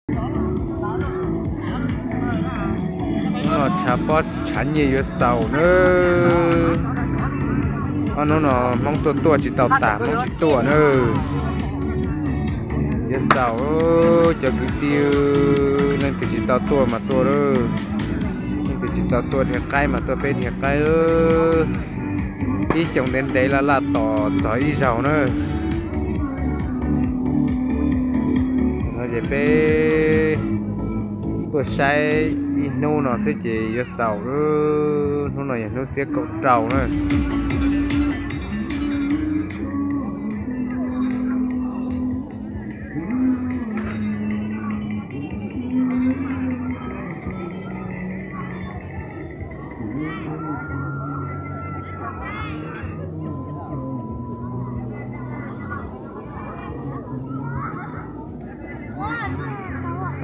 Hnub no tshav pob tshav nyiaj yuav xaus na. Ob hnub no Hmoob tuaj tuaj tsis tau tas, Hmoob tsis tuaj na. Yuav xaus, cov kwv tij, leej twg tsis tau tuaj mas tuaj lauj. Leej twg tsis tau tuaj dhia qaib mas tuaj peb dhia qaib. Ib xyoo ntev ntev laj laj tos txog ib zaug na. No ces peb tuaj saib ib hnub no xwb ces yuav xaus lauj. Hnub no yog hnub xiab kaum rau na.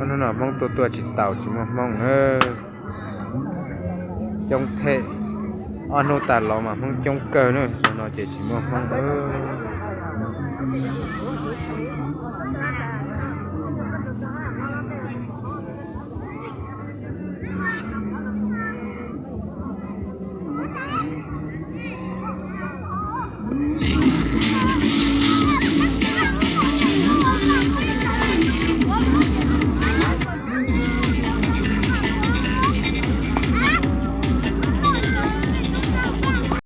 Ob hnub no Hmoob tuaj tuaj tsis taus, tsis muaj Hmoob na. Coob thiab. Ob hnub tas los mas Hmoob coob kawg na, zaum no ces tsis muaj Hmoob lawm.